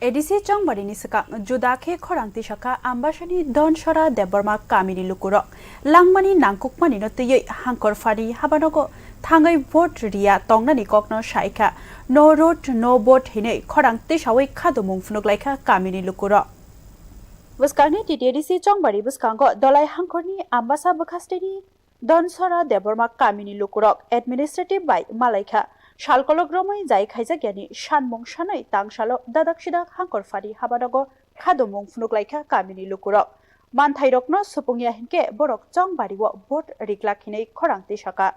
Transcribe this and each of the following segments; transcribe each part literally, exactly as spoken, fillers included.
A D C Chongbarini swkang juda khe khorang tisakha Ambasani Donsora Debbarma kamini lukurok langmani nangkukmani no twiwi Hangkor phani habanogo thangwi vote riya tongnani kokno saikha, no road no vote hinwi khorang tisawi khadumung phunuk laikha kamini lukurok. Bwskangni T T A D C Chongbari bwskango Dolai Hangkorni Ambasa bwkhasteni Donsora Debbarma kamini lukurok administrative bai malaikha. Salkolok romwi jai khaijakyani sanmung sanwi tangsalo dadak sidak Hangkor phani habanogo khadumung phunuk laikha kamini lukurok. Manthairokno supungya hinkhe borok Chongbario vote riklak hinwi khorang tisakha.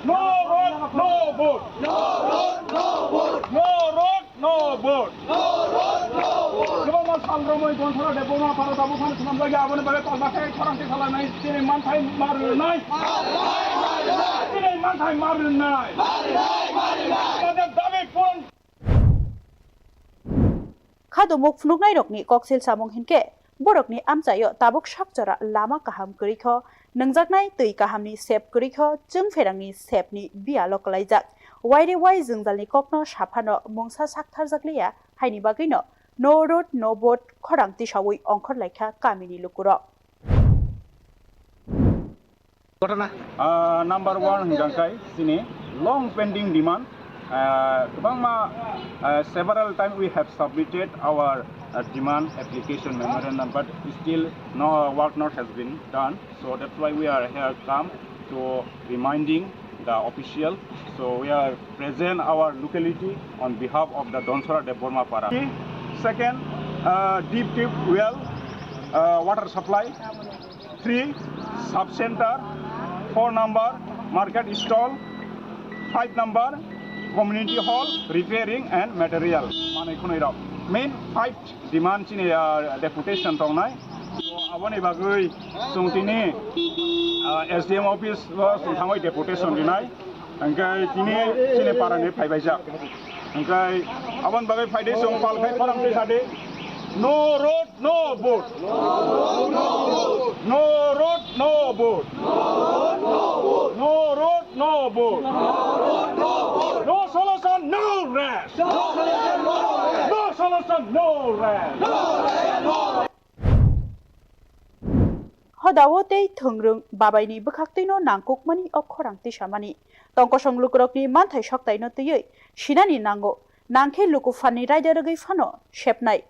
No road, no vote. No road, no vote. No road, no vote. No road, no vote. Kwbangma sal romwi Donsora Debbarma phano tabuk phano swnamjak ya, aboni bagwi talbakhe khorang tisalai nai, chini manthai ma rwnai. Chini manthai ma rwnai. Amader dabi puron. Khadumuk phunuknairokni koksil samung hinkhe, borokni amchaio tabuk sakchora lama kaham kwrwi kho, nwngjaknai twi kahamni sep kwrwi kho, chwngpherangni sepni biyalo kwlaijak. Waire wai jwngjalni kokno saphano mungsa saktharjakliya, haini bagwino no road, no vote khorang tisawi ongkhor laikha kamini lukurok. Ghotona. Ah, number one hwnkha khe chini long pending demand. Ah, kwbangma, ah, several times we have submitted our, ah, demand application memorandum, but still no work not has been done. So that's why we are here come to reminding the official. So we are present our locality on behalf of the Donsora Debbarma Para. Second, uh, deep tube well, uh, water supply. Three, sub center. Four number, market stall. Five number, community hall, repairing and material. Manwi khwnwi rok. Main five demand chini, ah, deputation tongnai. Aboni bagwi chwng tini, ah, S D M office o chwng thangwi deputation rinai. Hwnkhe tini chini parani phaibaijak. Hwnkhe aboni bagwi phaidi chwng pal khai khorang twi sadi. No road, no vote. No road, no vote. No road, no vote. No solution, no rest. No solution, no rest. Hodao tei thwngrwng babaini bwkhaktwino nangkukmani o khorang tisamani. Tongkosong lukurokni manthai soktaino twiwi sinani nango. Nangkhe luku phanni raida rwgwi phano sepnai.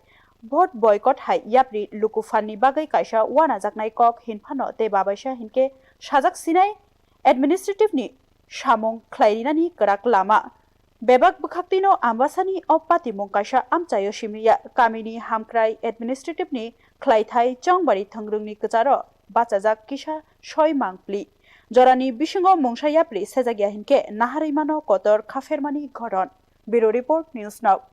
Vote boycott hai yapri luku phanni bagwi kaisa wanajaknai kok hinphano tei babaisa hinkhe sajak sinai administrative ni samung khlai rinani kwrak lama. Bebak bwkhaktwino Ambasani o patimung kaisa amchaio simriya kamini hamkrai administrative ni khlaithai Chongbari thwngrwngni kwcharo bachajak kisa soi mangpli. Jorani bisingo mungsa yapri sejakya hinkhe naharwi mano kotor khafermani goron. Bureau Report, News Now.